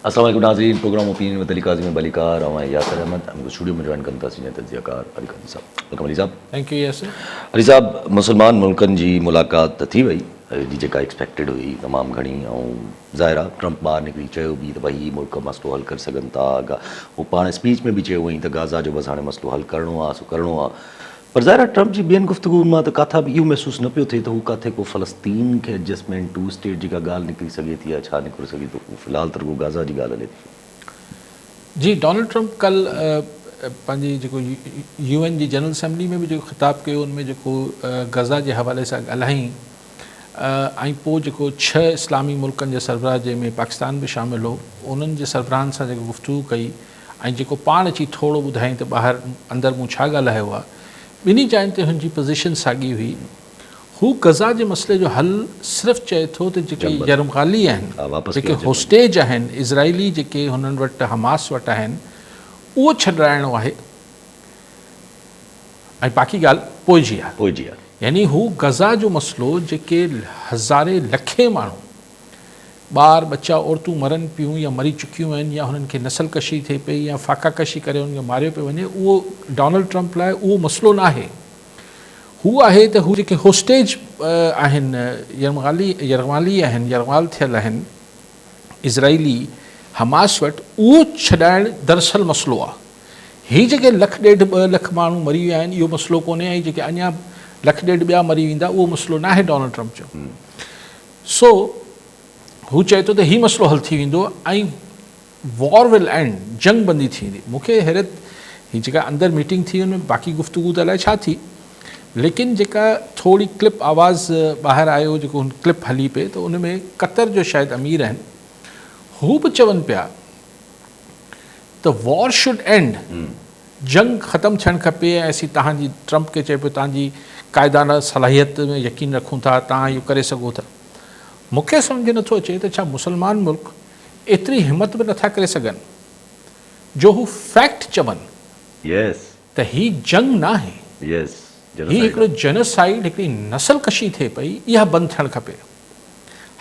السلام عليڪم ناظرين programme opinion with Ali Qazi ۾ ڀليڪار اوهان ياسر احمد ۽ اسٽوڊيو ۾ جوائن ڪن ٿا سينيئر تجزيه ڪار علي قاضي صاحب welcome Ali صاحب. Thank you Yasir. Ali صاحب مسلمان ملڪن جي ملاقات ته ٿي وئي جي جيڪا ايڪسپيڪٽيڊ هئي تمام گهڻي ۽ ظاهر آ ٽرمپ ٻاهر نڪري چيو به ته ڀئي هي ملڪ مسئلو حل ڪري سگهن ٿا هو پاڻ اسپيچ ۾ به چيو هئائين ته گازا جو بس هاڻي مسئلو حل ڪرڻو آ سو ڪرڻو آ پر ظاهر آهي ٽرمپ جي ٻين گفتگوئن مان ته ڪاٿان به اهو محسوس نه پيو ٿئي ته هو ڪاٿي ڪو فلسطين کي ايڊجسٽمينٽ، ٽو اسٽيٽ جي ڪا ڳالهه نڪري سگهي ٿي يا ڇا نڪري سگهي ٿو، في الحال ته رڳو گازا جي ڳالهه هلي ٿي. جي ڊونلڊ ٽرمپ ڪلهه پنهنجي جيڪو يو اين جي جنرل اسيمبلي ۾ به جيڪو خطاب ڪيو ان ۾ جيڪو غزه جي حوالي سان ڳالهائين ۽ پوء جيڪو ڇهه اسلامي ملڪن جي سربراهه جنهن ۾ پاڪستان به شامل هو انهن جي سربراهن سان جيڪو گفتگو ڪئي ۽ جيڪو پاڻ اچي ٿورو ٻڌايائين ته ٻاهر اندر مون ڇا ڳالهايو آهي. ٻنهي جاين تي هن جي پوزيشن ساڳي هئي. هو غزه جي مسئلي جو حل صرف چئي ٿو ته جيڪي يرمغالي آهن، جيڪي هوسٽيج آهن، اسرائيلي جيڪي هنن وٽ حماس وٽ آهن، اهو ڇڏرائڻو آهي ۽ باقي ڳالهه پوء جي آهي. يعني هو غزه جو مسئلو جيڪي هزارين لکين ماڻهو ٻار ٻچا عورتون مرن پيون يا مري چڪيون آهن يا هنن کي نسل ڪشي ٿئي پئي يا فاقا ڪشي ڪري هنن کي ماريو پيو وڃي اهو ڊونلڊ ٽرمپ لاء اهو مسئلو ناهي هو آهي ته هو جيڪي هوسٽيج آهن يرمغالي يرغمالي آهن يرغمال ٿيل آهن اسرائيلي حماس وٽ اهو ڇڏائڻ دراصل مسئلو آهي هي جيڪي لک ڏيڍ ٻه لک ماڻهو مري ويا آهن اهو مسئلو ڪونهي ۽ جيڪي اڃا لک ڏيڍ ٻيا مري ويندا اهو مسئلو ناهي ڊونلڊ ٽرمپ جو سو هو چئي ٿو ته هي مسئلو حل ٿي ويندو ۽ وار ول اينڊ، جنگ بندي ٿي ويندي. مون کي حيرت هي جيڪا اندر ميٽنگ ٿي ان ۾ باقي گفتگو ته الائي ڇا ٿي ليڪن جيڪا ٿوري ڪلپ آواز ٻاهر آيو جيڪو هن ڪلپ هلي پئي ته ان ۾ قطر جو شايد امير آهن هو به چون پيا ته وار should and, جنگ ختم ٿيڻ کپي ۽ اسين توهان جي، ٽرمپ کي چئي پيو، توهان جي قائدانه صلاحيت ۾ يقين رکون ٿا، توهان اهو ڪري سگهو ٿا. مون کي سمجهه نٿو اچي ته ڇا مسلمان ملڪ ايتري همت به نٿا ڪري سگهن جو هو فيڪٽ چون ته هي جنگ ناهي، هي هڪڙو جينوسائيڊ، هڪڙي نسل ڪشي ٿئي پئي، اها بند ٿيڻ کپي.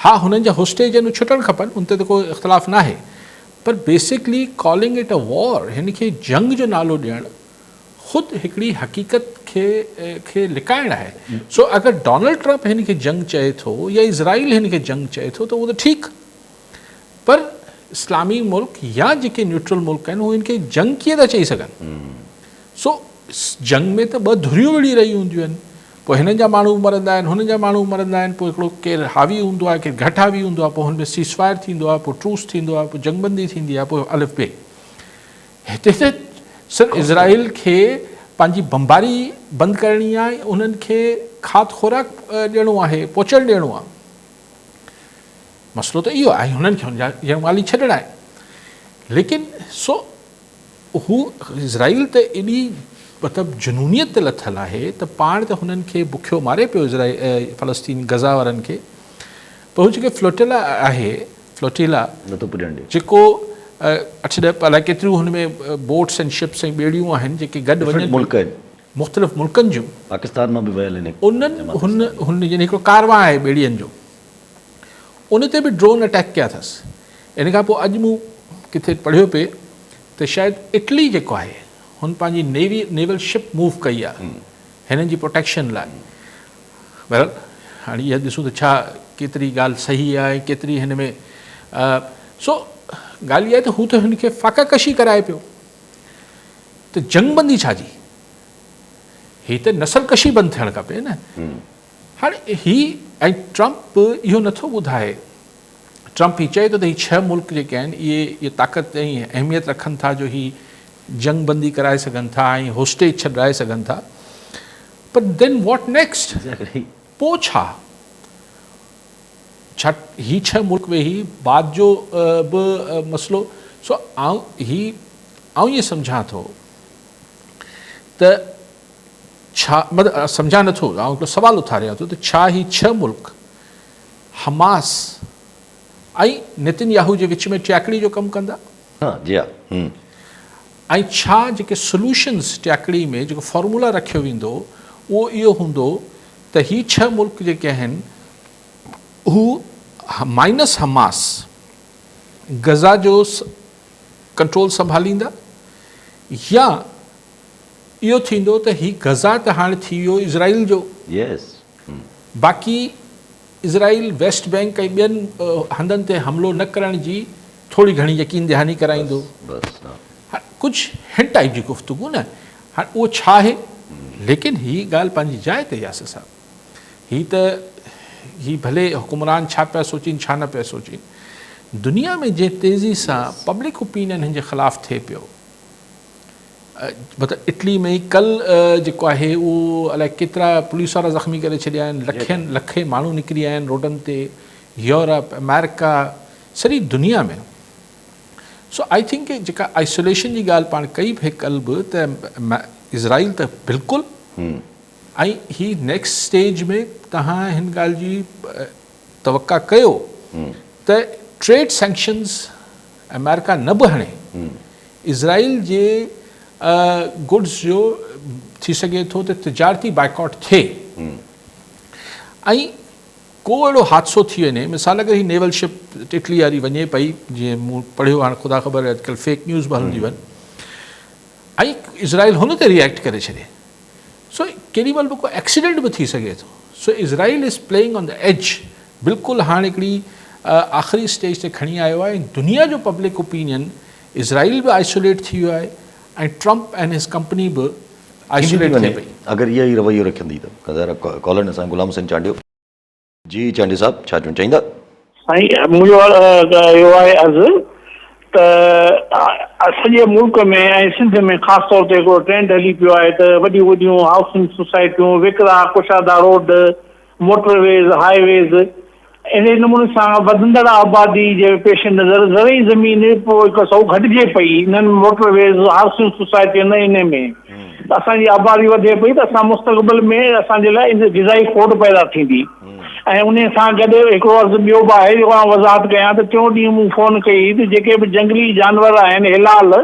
ها هنن جا هوسٽيج آهن اهي ڇٽڻ کپن ان تي ته ڪو اختلاف ناهي پر بيسڪلي ڪالنگ it a وار هن کي جنگ جو نالو ڏيڻ خود هڪڙي حقيقت کي کي لڪائڻ آهي سو اگر ڊونلڊ ٽرمپ هن کي جنگ چئي ٿو يا اسرائيل هن کي جنگ چئي ٿو ته اهو ته ٺيڪ پر اسلامي ملڪ يا جيڪي نيوٽرل ملڪ آهن هو هن کي جنگ ڪيئن ٿا چئي سگهن سو جنگ ۾ ته ٻه ڌريون وڙهي رهيون هونديون آهن، پوء هنن جا ماڻهو به مرندا آهن، هنن جا ماڻهو به مرندا آهن، پوء هڪڙو ڪير حاوي هوندو آهي، ڪير گهٽ حاوي هوندو آهي، پوء هن ۾ سيز فائر ٿيندو آهي، پوء ٽروس ٿيندو آهي، پوء جنگ بندي ٿيندي آهي، پوء الف بي. هتي ته صرف اسرائيل کي پنهنجي بمباري بند ڪرڻي آهي ۽ انهن کي کاڌ خوراڪ ڏيڻو آهي، پهچڻ ڏيڻو آهي. مسئلو ته اهو آهي ۽ هنن کي هن جا يرغمالي ڇڏڻا آهن. ليڪن سو هو اسرائيل ته ايڏي مطلب جنونيت تي لٿل آهي ته پاڻ ته هنن کي بکيو ماري پيو اسرائيل فلسطين غزه وارن کي پر هو جيڪي فلوٽيلا آهي فلوٽيلا نٿو پڄڻ ڏي جيڪو اٺ ڏهه الائي ڪيتريون هن ۾ بوٽس ۽ شپس ۽ ٻيڙيون آهن جيڪي گڏ وڃن ملڪ آهن مختلف ملڪن جون پاڪستان مان به ويل آهن انهن هن هن يعني هڪڙو ڪاروان آهي ٻيڙين جو ان تي به ڊرون اٽيڪ ڪيا اٿس. ان کان پوء اڄ مون ڪٿي پڙهيو پئي ته شايد اٽلي جيڪو آهي هن پنهنجي نيوي نيول شپ موو ڪئي آهي هنن جي پروٽيڪشن لاء. بهرحال هاڻي اها ڏسون ته ڇا ڪيتري ڳالهه صحيح آهي ۽ ڪيتري هن ۾ سو ڳالهه اها آهي ته هو ته هن کي فاقه ڪشي ڪرائي پيو ته جنگ بندي ڇا جي؟ هي ته نسل ڪشي بند ٿيڻ کپي نه. هاڻي هي ۽ ٽرمپ اهو نٿو ٻڌائي، ٽرمپ هي چئي ٿو ته هي ڇهه ملڪ جيڪي آهن اهي اهي طاقت ۽ اهميت رکن ٿا جو هي جنگ بندي ڪرائي سگهن ٿا ۽ هوسٽيج ڇڏرائي سگهن ٿا پر دين what next پوء ڇا؟ ڇا هي ڇهه ملڪ ويهي بعد جو به مسئلو سو آئون هي آئون ائين سمجهان ٿو ته ڇا مطلب سمجهان نه ٿو آئون هڪڙو سوال اٿاريان ٿو ته ڇا هي ڇهه ملڪ حماس ۽ نتن ياهو جي وچ ۾ ٽياڪڙي جو ڪم ڪندا؟ ها جي ها. ۽ ڇا جيڪي سوليوشنز ٽياڪڙي ۾ جيڪو فارمولا رکيو ويندو اهو اهو هوندو ته هي ڇهه ملڪ جيڪي آهن هو مائنس حماس غزه جو ڪنٽرول سنڀاليندا يا اهو ٿيندو ته هي غزه ته هاڻي ٿي ويو اسرائيل جو باقي اسرائيل ويسٽ بينڪ ۽ ٻين هنڌن تي حملو نه ڪرڻ جي ٿوري گهڻي يقين دهاني ڪرائيندو. ڪجهه هن ٽائيپ جي گفتگو نه هاڻي اهو ڇا آهي ليڪن هي ڳالهه پنهنجي جاء تي ياسر صاحب هي ته هي ڀلي حڪمران ڇا پيا سوچين ڇا نه پيا سوچين دنيا ۾ جنهن تيزي سان پبلڪ اوپينين هن جي خلاف ٿئي پيو مطلب اٽلي ۾ ئي ڪل جيڪو آهي اهو الائي ڪيترا پوليس وارا زخمي ڪري ڇڏيا آهن لکين لکين ماڻهو نڪري آيا آهن روڊن تي يورپ آمريڪا سڄي دنيا ۾ سو I think جيڪا آئسوليشن جي ڳالهه پاڻ ڪئي به ڪل به ته اسرائيل ته بلڪل ۽ هي نيڪسٽ اسٽيج ۾ تهان هن ڳالهه جي توقع ڪيو ته ٽريڊ سينڪشنز آمريڪا نه به هڻي اسرائيل جي گڊز جو ٿي سگهي ٿو ته تجارتي بائيڪاٽ ٿئي ۽ ڪو اهڙو حادثو ٿي وڃي مثال اگر هي نيول شپ اٽلي واري وڃي پئي جيئن مون پڙهيو هاڻ خدا خبر اڄڪلهه فيڪ نيوز به هلنديون آهن ۽ اسرائيل هن تي ريئيڪٽ ڪري ڇڏي سو ڪيڏي مهل به ڪو ايڪسيڊنٽ به ٿي سگهي ٿو سو Israel is playing on the edge بلڪل هاڻ هڪڙي آخري اسٽيج تي کڻي آيو آهي ۽ دنيا جو پبلڪ اوپينين اسرائيل به آئسوليٽ ٿي ويو آهي ۽ ٽرمپ اينڊ his company به آئسوليٽ ٿي پئي. اگر اها ئي رويو رکندي ته ظاهر آهي ڪالر اسان غلام حسين چانڊيو. جي چانڊيو صاحب ڇا چوڻ چاهيندا. سائين منهنجو اهو آهي عرض ته سڄي ملڪ ۾ ۽ سنڌ ۾ خاص طور تي هڪڙو ٽرينڊ هلي پيو آهي ته وڏيون وڏيون هائوسنگ سوسائٽيون، ويڪرا ڪشادا road, motorways, highways اهڙي نموني سان وڌندڙ آبادي جي پيش نظر زرعي زمين پوء هڪ سئو گهٽجي پئي انهن موٽر ويز، هائوسنگ سوسائٽين ۽ انهي ۾ ته اسان جي آبادي وڌي پئي ته اسان مستقبل ۾ اسان جي لاء غذائي کوٽ پيدا ٿيندي ۽ انهي سان گڏ هڪڙو عرض ٻيو به آهي جيڪو آئون وضاحت ڪيان ته ٽيون ڏينهن مون فون ڪئي هئي ته جيڪي به جنگلي جانور آهن هلال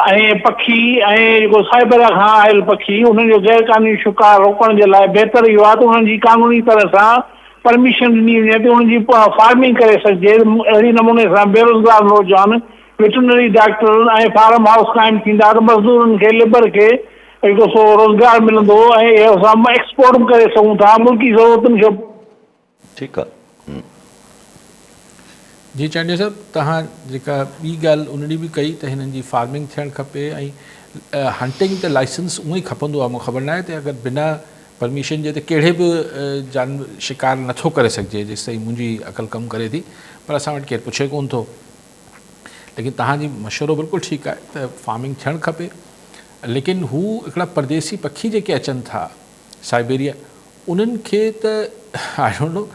۽ پکي ۽ جيڪو سائبيريا کان آيل پکي انهن جو غير قانوني شڪار روڪڻ جي لاء بهتر اهو آهي ته انهن جي قانوني طرح سان پرميشن ڏني وڃي ته انهن جي فارمنگ ڪري سگهجي اهڙي نموني سان بيروزگار نوجوان ويٽرنري ڊاڪٽر ۽ فارم هائوس قائم ٿيندا ته مزدورن کي ليبر کي جيڪو سو روزگار ملندو ۽ اسان ايڪسپورٽ به ڪري سگهون ٿا ملڪي ضرورتن کي ٺيڪ آ. جي چانڊيو صاحب توهان جيڪا ٻي ڳالهه ان ڏينهن به ڪئي ته هنن جي فارمنگ ٿيڻ کپي ۽ هنٽنگ ته لائسنس اونئن ئي کپندو آهي مون خبر ناهي ته اگر بنا پرميشن جي ته ڪهڙي به جانور شڪار نٿو ڪري سگهجي جيستائين منهنجي عقل ڪم ڪري ٿي پر اسان وٽ ڪير پڇي ڪون ٿو ليڪن توهان جي مشورو بلڪل ٺيڪ آهي ته فارمنگ ٿيڻ کپي ليڪن هو هڪڙا پرديسي پکي جيڪي اچن ٿا سائبيريا انهن کي ته I don't know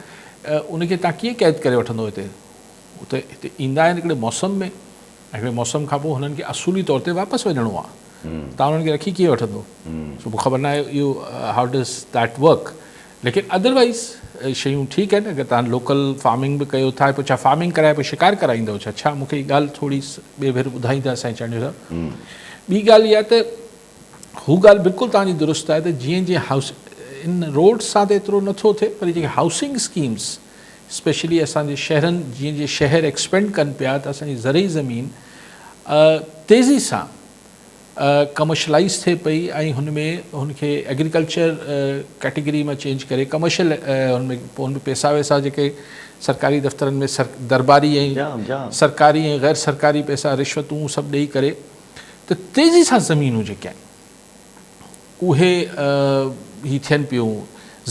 ان کي توهان ڪيئن قيد ڪري وٺندو هتي هتي هتي ايندا آهن هڪڙي موسم ۾ هڪڙي موسم کان پوء هنن کي اصولي طور تي واپس وڃڻو آهي توهان انهن کي رکي ڪيئن وٺندو سو مون خبر ناهي اهو how does that work ليڪن ادروائز شيون ٺيڪ آهن اگر توهان لوڪل فارمنگ به ڪيو ٿا پوء ڇا فارمنگ ڪرائي پوء شڪار ڪرائيندو ڇا ڇا مون کي هي ڳالهه ٿوري ٻئي ڀيرو ٻڌائيندا سائين چانڊيو صاحب ٻي ڳالهه اها ته هو ڳالهه بلڪل توهان جي درست آهي ته جيئن جيئن هائوس ان روڊ سان ته ايترو نٿو ٿئي پر جيڪي هائوسنگ اسڪيمز اسپيشلي اسان جي شهرن جيئن جيئن شهر ايڪسپينڊ ڪن پيا ته اسان جي زرعي زمين تيزي سان ڪمرشلائز ٿئي پئي ۽ هن ۾ هن کي ايگريڪلچر ڪيٽيگري مان چينج ڪري ڪمرشل هن ۾ پوء هن ۾ پيسا ويسا جيڪي سرڪاري دفترن ۾ درباري ۽ سرڪاري ۽ غير سرڪاري پيسا رشوتون سڀ ڏئي ڪري ته تيزي سان زمينون جيڪي آهن اهي هي ٿين پيون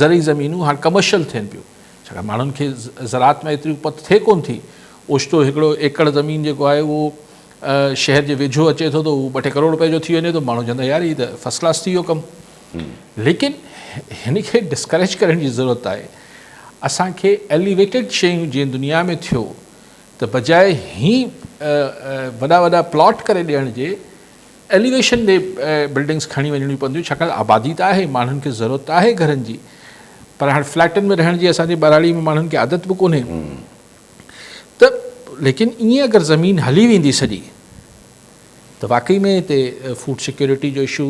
زرعي زمينون هاڻ ڪمرشل ٿين پيون ڇاڪاڻ ماڻهن کي زراعت ۾ ايتري اپت ٿئي ڪون ٿي اوچتو هڪڙو ايڪڙ زمين جيڪو آهي اهو شهر جي ويجهو اچي ٿو ته اهو ٻه ٽي ڪروڙ روپئي جو ٿي وڃي ٿو ماڻهو چوندا يار هي ته فرسٽ ڪلاس ٿي ويو ڪم ليڪن هن کي ڊسڪريج ڪرڻ جي ضرورت آهي اسان کي ايليويٽيڊ شيون جيئن دنيا ۾ ٿيو ته بجاء هي وڏا وڏا پلاٽ ڪري ڏيڻ جي ايليويشن ڏي بلڊنگس کڻي وڃڻيون پونديون ڇاڪاڻ ته آبادي ته آهي ماڻهن کي ضرورت ته آهي گهرن جي پر هاڻي فليٽن ۾ رهڻ جي اسان جي ٻهراڙي ۾ ماڻهن کي عادت به ڪونهي ته ليڪن ائين اگر زمين هلي ويندي سڄي ته واقعي ۾ هتي فوڊ سيڪيورٽي جو اشو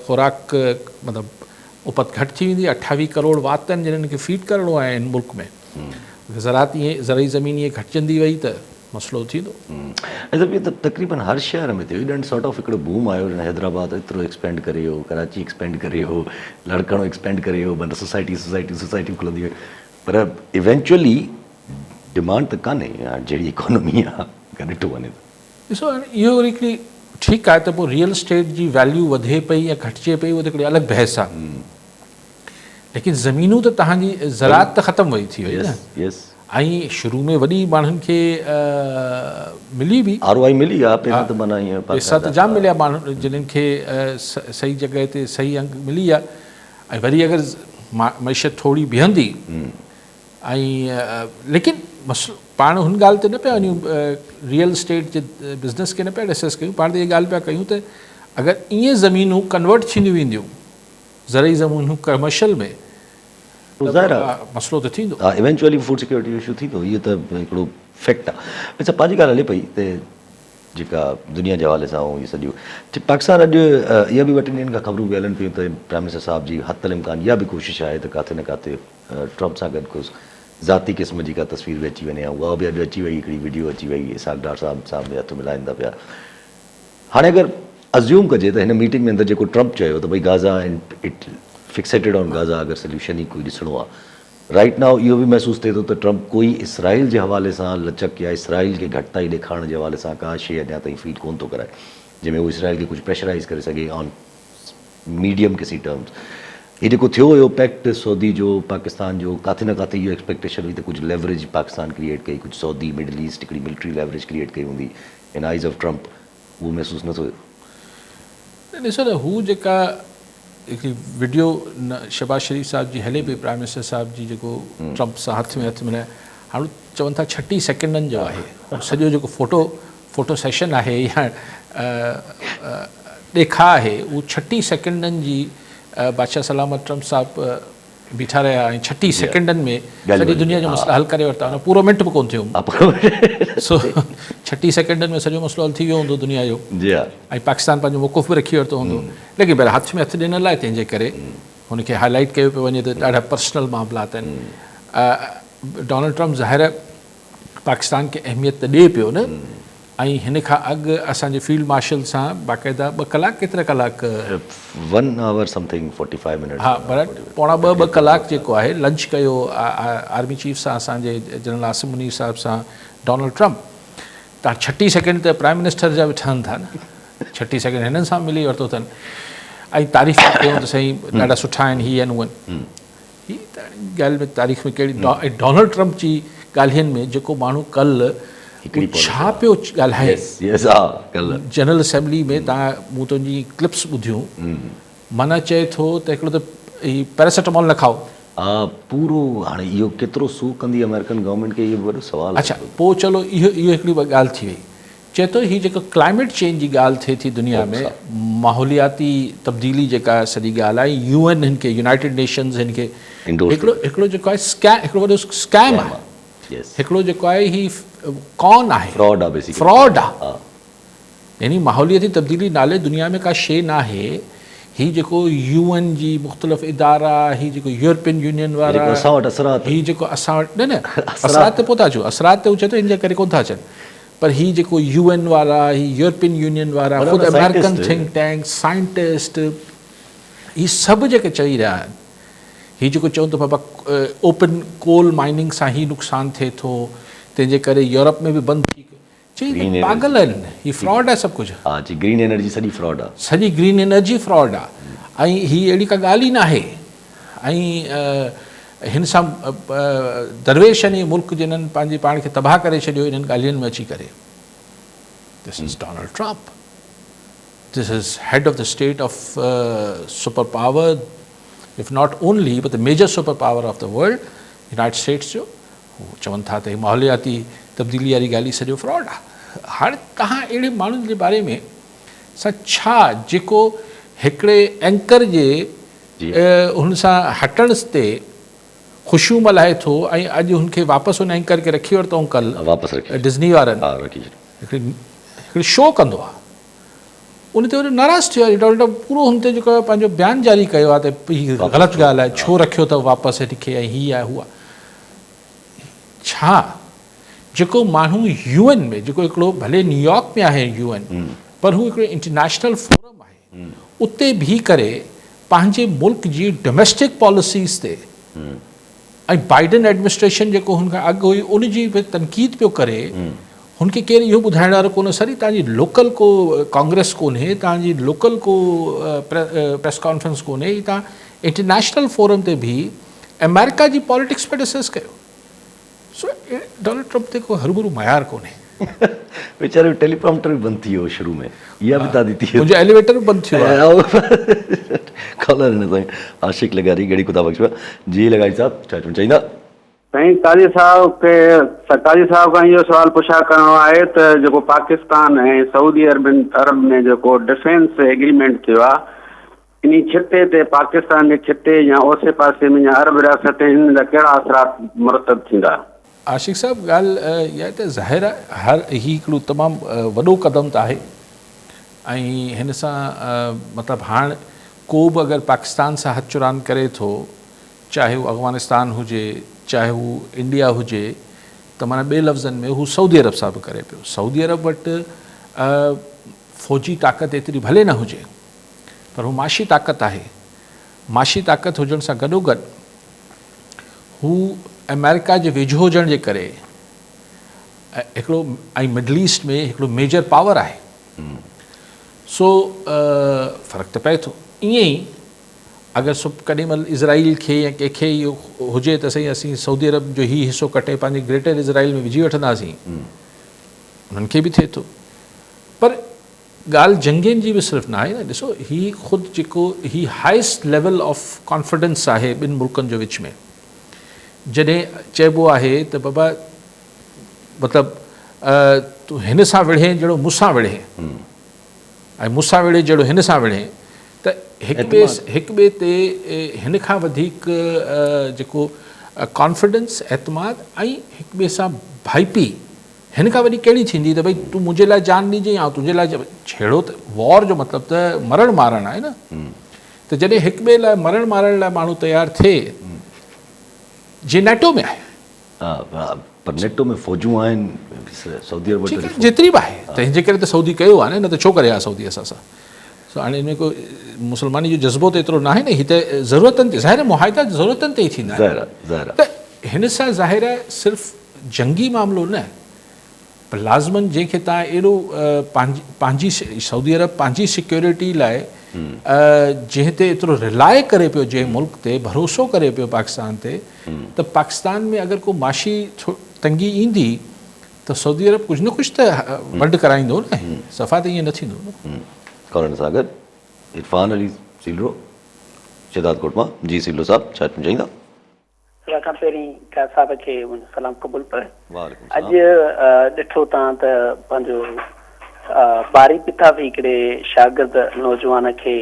خوراڪ مطلب اپت گهٽ ٿي ويندي 28 ڪروڙ وات آهن جنھن کي فيڊ ڪرڻو آهي هن ملڪ ۾ زراعت ائين زرعي زمين ائين گهٽجندي وئي ته. مسئلو ٿيندو. ۽ سر اهو ته تقريبن هر شهر ۾ ٿيو ڄڻ سارٽ آف هڪڙو بوم آيو ڄڻ حيدرآباد ايترو ايڪسپينڊ ڪري ويو ڪراچي ايڪسپينڊ ڪري ويو لاڙڪاڻو ايڪسپينڊ ڪري ويو معنيٰ سوسائٽيون سوسائٽيون سوسائٽيون کلنديون ويون پر ايونچوئلي ڊمانڊ ته ڪانهي هاڻ جهڙي اڪانومي آ اگر ڏٺو وڃي ته. ڏسو هاڻي اهو وري هڪڙي ٺيڪ آهي ته پوء ريئل اسٽيٽ جي ويليو وڌي پئي يا گهٽجي پئي اهو ته هڪڙي الڳ بحث آ ليڪن زمينون ته تهان جي زراعت ته ختم وئي ٿي وئي نه ۽ شروع ۾ وڏي ماڻهن کي ملي به آر او آئي ملي آ پئسا ته معنيٰ ائين پئسا ته جام مليا ماڻهن جنھن کي صحيح جڳهه تي صحيح انگ ملي ويا ۽ وري اگر معيشت ٿوري بيهندي ۽ ليڪن مسئلو پاڻ هن ڳالهه تي نه پيا وڃون ريئل اسٽيٽ جي بزنس کي نه پيا ڊسڪس ڪيون پاڻ ته اها ڳالهه پيا ڪيون ته اگر ائين زمينون ڪنورٽ ٿينديون وينديون زرعي زمينون ڪمرشل ۾ ته ظاهر آهي مسئلو ته ٿيندو. ها ايونچوئلي فوڊ سيڪيورٽي جو اشو ٿيندو اهو ته هڪڙو فيڪٽ آهي. اڇا پنهنجي ڳالهه هلي پئي ته جيڪا دنيا جي حوالي سان اهي سڄو پاڪستان اڄ اها به ٻه ٽن ڏينهن کان خبرون به هلن پيون ته پرائم منسٽر صاحب جي حت الامڪان اها به ڪوشش آهي ته ڪاٿي نه ڪاٿي ٽرمپ سان گڏ ڪو ذاتي قسم جي ڪا تصوير به اچي وڃي ۽ اها به اڄ اچي وئي هڪڙي وڊيو اچي وئي اسحاق ڊار صاحب سان به هٿ ملائن ٿا پيا هاڻي اگر ازيوم ڪجي ته هن ميٽنگ ۾ اندر جيڪو ٽرمپ چيو ته ڀئي Gaza and it fixated on Gaza اگر سليوشن ئي ڪوئي ڏسڻو آ رائيٽ نائو اهو به محسوس ٿئي ٿو ته ٽرمپ ڪوئي اسرائيل جي حوالي سان لچڪ يا اسرائيل کي گهٽتائي ڏيکارڻ جي حوالي سان ڪا شي اڃا تائين فيل ڪون ٿو ڪرائي جنهن ۾ هو اسرائيل کي ڪجهه پريشرائيز ڪري سگهي آن ميڊيم ڪسي ٽرمز. هي جيڪو ٿيو هيو پيڪٽ سعودي جو پاڪستان جو ڪاٿي نه ڪاٿي اهو ايڪسپيڪٽيشن هئي ته ڪجهه ليوريج پاڪستان ڪريئيٽ ڪئي ڪجهه سعودي مڊل ايسٽ هڪڙي ملٽري ليوريج ڪريئيٽ ڪئي هوندي ان آئيز آف ٽرمپ اهو محسوس نه ٿو ٿئي. نه ڏسو نه هو جيڪا هڪڙي وڊيو شهباز شريف صاحب جي هلي پئي پرائم منسٽر صاحب جي جيڪو ٽرمپ سان هٿ ۾ هٿ ملائي هاڻ چون ٿا 36 سيڪنڊن جو آهي سڄو جيڪو فوٽو فوٽو سيشن آهي يا ڏيکاء آهي اهو 36 سيڪنڊن جي بادشاهه سلامت ٽرمپ صاحب بيٺا رهيا ۽ 36 سيڪنڊن ۾ سڄي دنيا جو مسئلا حل ڪري ورتا پورو منٽ به ڪونه ٿيو سو 36 سيڪنڊن ۾ سڄو مسئلو حل ٿي ويو هوندو دنيا جو ۽ پاڪستان پنهنجو موقف به رکي ورتو هوندو ليڪن بهرحال هٿ ۾ هٿ ڏنل آهي تنهن جي ڪري هن کي هائي لائيٽ ڪيو پيو وڃي ته ڏاڍا پرسنل معاملات آهن ڊونلڊ ٽرمپ ظاهر پاڪستان کي اهميت ته ڏئي پيو نه ۽ هن کان اڳ اسان جي فيلڊ مارشل سان باقاعده ٻه ڪلاڪ ڪيترا ڪلاڪ one hour something forty five minutes ها پر پوڻا ٻه ٻه ڪلاڪ جيڪو آهي لنچ ڪيو آرمي چيف سان اسان جي جنرل عاصم منير صاحب سان ڊونلڊ ٽرمپ ته ڇٽيهه سيڪنڊ ته پرائم منسٽر جا به ٺهن ٿا نه ڇٽيهه سيڪنڊ هنن سان ملي ورتو اٿن ۽ تعريف ڪيون ته سائين ڏاڍا سٺا آهن هي آهن هو آهن هي ته ڳالهه ۾ تاريخ ۾ ڪهڙي ۽ ڊونلڊ ٽرمپ جي ڳالهين ۾ جيڪو ماڻهو ڪل ڇا پيو ڳالهائي جنرل اسيمبلي ۾ تان مون تنهنجي ڪلپس ٻڌيون معنيٰ چئي ٿو ته هڪڙو ته هي پيراسيٽامول نه کائو. ها پورو هاڻي اهو ڪيترو سو ڪندي آمريڪن گورنمينٽ کي اهو به وڏو سوال آهي. اڇا پوء چلو اهو اهو هڪڙي ڳالهه ٿي وئي. چئي ٿو هي جيڪو ڪلائميٽ چينج جي ڳالهه ٿئي ٿي دنيا ۾ ماحولياتي تبديلي جيڪا سڄي ڳالهه آهي يو اين هن کي يونائيٽيڊ نيشنز هن کي هڪڙو هڪڙو جيڪو آهي سڪيم هڪڙو وڏو سڪيم آهي هڪڙو جيڪو آهي هي ڪون آهي فراڊ آهي بيسيڪلي فراڊ آهي يعني ماحولياتي تبديلي نالي دنيا ۾ ڪا شيء ناهي هي جيڪو يو اين جي مختلف ادارا هي جيڪو يورپين يونين وارا اسان وٽ اثرات هي جيڪو اسان وٽ نه نه اثرات تي پوء ٿا اچون اثرات تي هو چئي ٿو ان جي ڪري ڪونه ٿا اچن پر هي جيڪو يو اين وارا، هي يورپين يونين وارا، خود آمريڪن ٿنڪ ٽينڪ، سائنٽسٽ، هي سڀ جيڪي چئي رهيا آهن، هي جيڪو چون ته بابا اوپن ڪول مائننگ سان هي نقصان ٿئي ٿو، تنهن جي ڪري يورپ ۾ به بند ٿي، چئي هي پاڳل آهن، هي فراڊ آهي سڀ ڪجهه. ها چي گرين انرجي سڄي فراڊ آهي. سڄي گرين انرجي فراڊ آهي ۽ هي اهڙي ڪا ڳالهه ئي ناهي ۽ هن سان درويش يعني ملڪ جنھن پنھنجي پاڻ کي تباھ ڪري ڇڏيو انھن ڳالھين ۾ اچي ڪري this is Donald Trump this is head of the state of super power if not only but the major super power of the world United States جو هو چون ٿا ته هي ماحولياتي تبديلي واري ڳالھي سڄو فراڊ آ هاڻي تهان اهڙي ماڻھن جي باري ۾ سان ڇا جيڪو هڪڙي اينڪر جي هن سان هٽڻ تي خوشيون ملهائي ٿو ۽ اڄ هن کي واپس ان اينڪر کي رکي ورتائون ڪل ڊزني وارن هڪڙي هڪڙي شو ڪندو آهي ان تي وري ناراض ٿيو آهي ڊونلڊ ٽرمپ پورو هن تي جيڪو پنهنجو بيان جاري ڪيو آهي ته هي غلط ڳالهه آهي ڇو رکيو اٿو واپس هن کي ۽ هي آهي هو آهي ڇا جيڪو ماڻهو يو اين ۾ جيڪو هڪڙو ڀلي نيويارڪ ۾ آهي يو اين پر هو هڪڙو انٽرنيشنل فورم آهي اتي بيهي ڪري پنهنجي ملڪ جي ڊوميسٽڪ پاليسيز تي ۽ بائيڊن ايڊمنسٽريشن جيڪو هن کان اڳ هئي ان جي به تنقيد پيو ڪري هن کي ڪير اهو ٻڌائڻ وارو ڪونهي سر هي توهان جي لوڪل ڪو ڪانگريس ڪونهي توهان جي لوڪل ڪو پريس ڪانفرنس ڪونهي هي توهان انٽرنيشنل فورم تي بيهي آمريڪا جي پاليٽڪس پيا ڊسڪس ڪيو سو ڊونلڊ ٽرمپ تي ڪو هروڀرو معيار ڪونهي. ويچاري جو ٽيلي پرامپٽر به بند ٿي ويو شروع ۾ اها به تعدي ٿي منهنجو ايليويٽر به بند ٿي ويو آهي. ڪالر هن سائين عاشق لغاري ڳڙهي خدا بخش مان جي لغاري صاحب ڇا چوڻ چاهيندا. سائين قاضي صاحب کي قاضي صاحب کان اهو سوال پڇا ڪرڻو آهي ته جيڪو پاڪستان ۽ سعودي عرب ۾ جيڪو ڊفينس ايگريمينٽ ٿيو آهي انهي خطي تي پاڪستان جي خطي يا اوسي پاسي ۾ يا عرب رياست تي ان جا ڪهڙا اثرات مرتب ٿيندا؟ عاشق صاحب ڳالهه اها آهي ته ظاهر آهي هر هي هڪڙو تمام وڏو قدم ته آهي ۽ هن سان مطلب هاڻ ڪو به اگر پاڪستان سان هٿ چراند ڪري ٿو چاهي هو افغانستان هجي چاهي هو انڊيا هجي ته معنيٰ ٻئي لفظن ۾ هو سعودي عرب سان به ڪري پيو سعودي عرب وٽ فوجي طاقت ايتري ڀلي نه هجي پر هو معاشي طاقت آهي. معاشي طاقت هجڻ سان گڏوگڏ هو آمريڪا جي ويجهو هجڻ جي ڪري هڪڙو ۽ مڊل ايسٽ ۾ هڪڙو ميجر پاور آهي سو فرق ته پئي ٿو. ائين ئي اگر سڀ ڪڏهن مهل اسرائيل کي يا ڪنهن کي اهو هجي ته سائين اسين سعودي عرب جو هي حصو ڪٽي پنهنجي گريٽر اسرائيل ۾ وجهي وٺنداسين انهن کي به ٿئي ٿو پر ڳالهه جنگين جي به صرف ناهي نه ڏسو هي خود جيڪو هي هائيسٽ ليول آف ڪانفيڊنس آهي ٻن ملڪن جو وچ ۾ جڏهن چئبو آهي ته بابا مطلب تون هن سان وڙهين جهڙو مون سان وڙهين ۽ مون سان وڙهي جهڙو هن سان وڙهين ته هڪ ٻئي هڪ ٻئي تي هن کان وڌيڪ جيڪو ڪانفيڊنس اعتماد ۽ هڪ ٻئي سان ڀائپي هن کان وڏي ڪهڙي ٿيندي ته ڀئي تون منهنجي لاء جان ڏجين آئون تنهنجي لاء جهيڙو ته وار جو مطلب ته مرڻ مارڻ آهي نه ته جڏهن هڪ ٻئي لاء مرڻ مارڻ لاء ماڻهو تيار ٿئي جي نيٽو ۾ آهي. ها پر نيٽو ۾ فوجون آهن سعودي عرب وٽ ٺيڪ آهي جيتري به آهي تنهن جي ڪري ته سعودي ڪيو آهي نه نه ته ڇو ڪري ها سعودي اسان سان سو هاڻي ان ۾ ڪو مسلماني جو جذبو ته ايترو ناهي نه هي ته ضرورتن تي ظاهر آهي معاهدا ضرورتن تي ئي ٿيندا آهن ظاهر آهي ظاهر آهي ته هن سان ظاهر آهي صرف جنگي معاملو نه پر لازمن جنهن کي تان ايڏو پنهنجي سعودي عرب پنهنجي سيڪيورٽي لاء جنهن تي ايترو رلاء ڪري پيو جنهن ملڪ تي ڀروسو ڪري پيو پاڪستان تي ته پاڪستان ۾ اگر ڪو معاشي تنگي ايندي ته سعودي عرب ڪجهه نه ڪجهه ته ونڊ ڪرائيندو نه صفا ته ائين نه ٿيندو نه. ڪالر سان گڏ عرفان علي سيلرو شهدادڪوٽ مان جي سيلرو صاحب ڇا چاهيندا. سڀ کان پهرين قاضي صاحب کي منهنجو سلام قبول پوي. وعليڪم اڄ السلام. ڏٺو تان ته پنهنجو باري پتافي هڪڙي شاگرد نوجوان کي